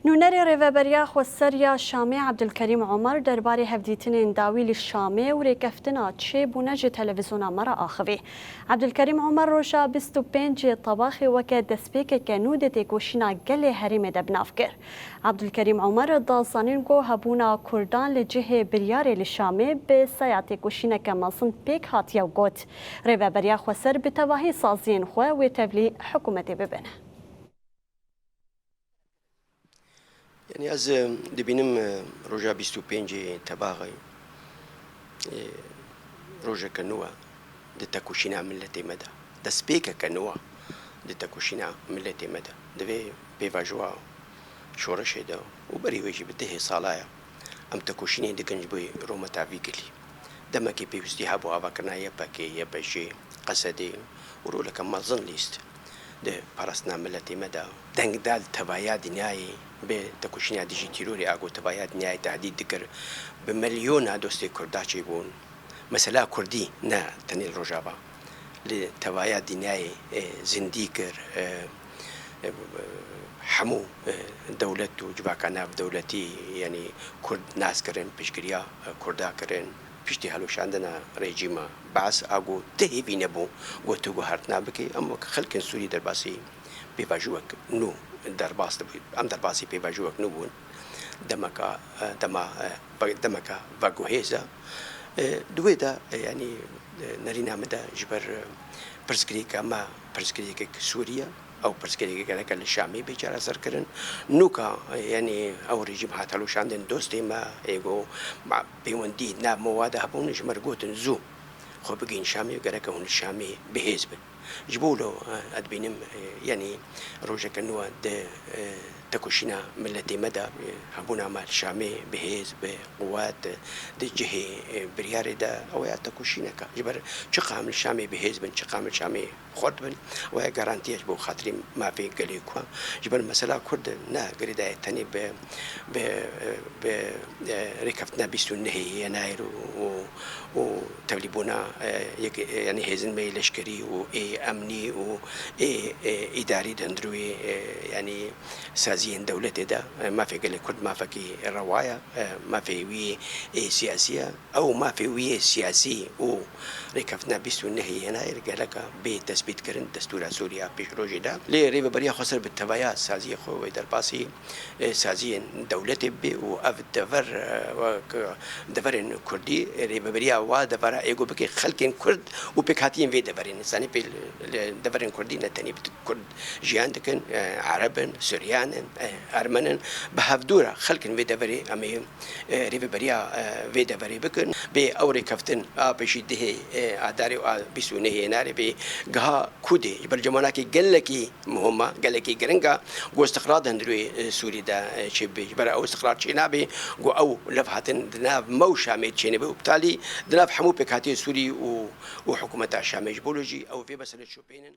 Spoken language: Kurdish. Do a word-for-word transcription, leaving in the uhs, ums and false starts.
Nûnerê Rêveberiya Xweser ya Şamê Ebdulkerîm Omer derbarê hevdîtinên dawî li Şamê û rêkeftina çêbûne ji televîzyona me re axivî. Ebdulkerîm Omer roja bîst û pêncê Tebaxê weke destpêkeke nû di têkoşîna gelê herêmê de bi nav kir. Ebdulkerîm Omer da zanîn ku hebûna Kurdan li cihê biryarê li Şamê bi saya têkoşîneke mezin pêk hatiye û got, Rêveberiya Xweser bi tevahî saziyên xwe wê tevlî hikûmetê bibin. Yanî ez, e, dibînim, e, roja bîst û pêncê Tebaxê, e, rojeke nû e di tekoşîna miletê me de. Destpêkeke nû e di tekoşîna miletê me de. Di vê pêvajoya şoreşê de û berî wê jî bi dehê sala ye em tekoşînê dikin ji bo rûmeta vî gilî. Demekê pêwîstî hebû avakirina Y P G, Y P J, Q S D û roleke mezin lîst di parastina miletê me de. Dengdar tevaya dinyayê bi tekoşîna dijî tîrorê a ku tevaya dinyayê tehdît dikir, bi milyona dostê Kurda çêbûn. Mesela Kurdî ne tenê li Rojava, li tevaya dinyayê, e, zindî kir, e, e, hemû, e, dewlet û civaka navdewletî, yanî Kurd nas kirin, piştgiriya, e, Kurda kirin. Piştî hilweşandina rejîma Baas a ku ti hêvî nebû ku tu guhertina bike, em wek xelkên Sûrî derbasî pêvajoyek nû derbas dibû. Em derbasî pêvajoyek nû bûn. Demeka, e, dema, e, ve-, demeka veguhêz e. E, di wê de, e, yanî, e, nerîna min de ji ber, e, pirsgirêka me, pirsgirêkek Sûrî ye. Ew pirsgirêkê gereke li Şamê bê çareserkirin. Nûka, e, yanî ew rejîm hat hilweşandin dostê me, ê ku ma-, pêwendî nav me wa de hebûn, ji me re gotin zû xwe bigihîn Şamê û gereke hûn li Şamê bi hêz bin. Ji bo wilo, e, ez dibînim, e, yanî rojeke nû e di, e, tekoşîna miletê me de, e, hebûna me li Şamê bi hêz, bi quwet, e, di cihê, e, biryarê de, ew ya tekoşîneke. Ji ber çiqa em li Şamê bi hêz bin, çiqa em li Şamê xurt bin, ew ya garantiye ji bo xatirî mafê gelê Kurd. Ji ber mesela Kurd ne girêdayê tenê bi, bi, bi, e, rêkeftina bîst û nehê Yenayêr û, û, û tevlîbûna, e, yek, e, yanî hêzên me yê leşkerî û ê emnî û ê, e, îdarî di hundirê wê, e, yanî saziyên dewletê de, e, mafê gelê Kurd mafekî rewa ye, e, mafê wî yê siyasî ye. Ew mafê wî yê siyasî û rêkeftina bîst û nehê Yenayêr geleka bê tespîtkirin destûra Sûriya pêşrojê de. Lê Rêveberiya Xweser bi tevaya saziyê xwe wê derbasî, e, saziyên dewletê bibe û ev dever, e, wek deverên Kurdî, e, rêveberiya wa devera ê ku bike xelkên Kurd û pêkhatiyên vê deverê, însanê pê li, li deverên Kurdî ne tenê bi Kurd jiyan dikin, e, Ereb in, Suryan in, e, Ermen in, bi hevdû re xelkên vê deverê em ê, e, rêveberiya, e, vê deverê bikin. Bê ew rêkeftin a pêşî dihê, e, Adarê û a bîst û nehê Yenarê bê giha Kudê ji ber cemanakê gelekî muhim e, gelekî giring e, ku istiqrar di hundirê, e, Sûrî de, e, çêbibe. Ji ber ew istiqrar çênabe, ku ew levhatin di nav me û Şamê çênebe û bi talî di nav hemû pêkhatiyên Sûrî û, û hikûmeta Şamê ji bo lo jî ew vê meselê şopênin.